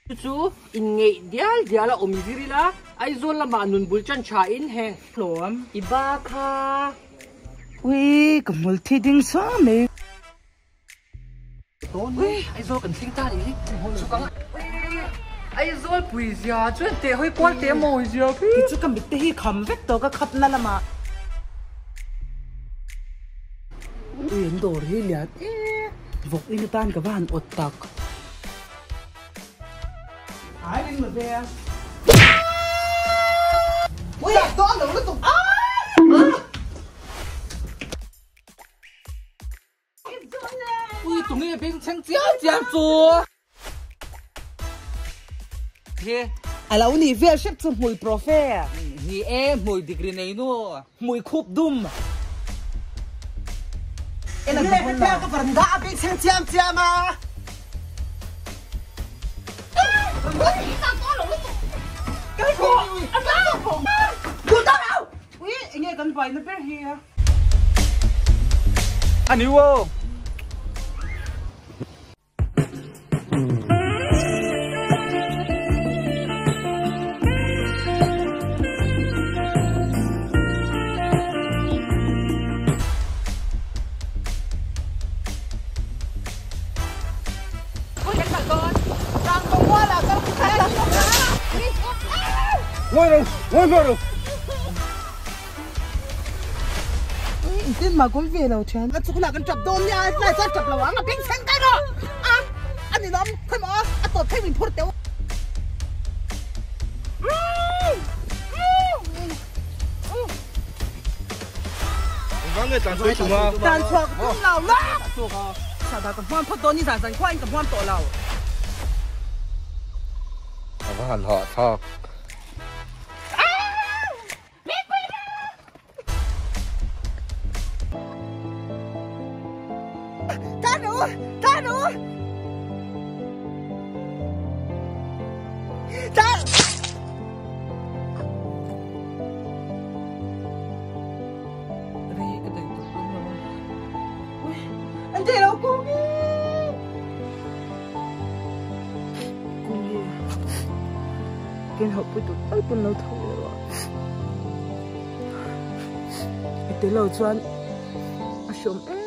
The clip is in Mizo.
Chu chu inngeih dial dial a awm zir ila, Aizawl lamah nun bul chan tha in heng. Hlawm i ba kha. Ui, ka hmul thi ding suah mai. Ui, Aizawl kan thleng ta nih hi. Chhuk ang. Ui, Aizawl pui zia chuan teh hawi kual teh mawi zia khi. Kei chu ka mit te hi kham vek tawh ka khap na lamah. Ui, an dawr hi lian e. Vawk in atan ka va han awt tak. Ui tunge beng chheng chiam chiam chu. He. A lo nih vel hrep chu hmui profe. Ni e hmui degree nei nu. Hmui khup dum. En a hmun la. Ka varanda a beng chheng chiam chiam a. Ui enge kan vaina ber hi a. A ni wo. Engtin mah kawn ve lo thian. A chukna kan tap dawn nia, tlai chuan tap lo ang, a beng chheng kai rawh. A, a ni lawm, khawi maw, a tawp phei min phur teuh. Tlan chhuak tum lo lawk. Sahdah ka hmuam phawt dawn ni zan zan khuain ka hmuam tawh lo. A va han hahthlak. Tlan u! Tlan u! Tlan! Rei ka daih tawh dawn lo a. Ui! An thei lo Kungi! Kungi, ken hauh pui tur tal pawn lo tho leh rawh. I tel lo chuan a hreawm em.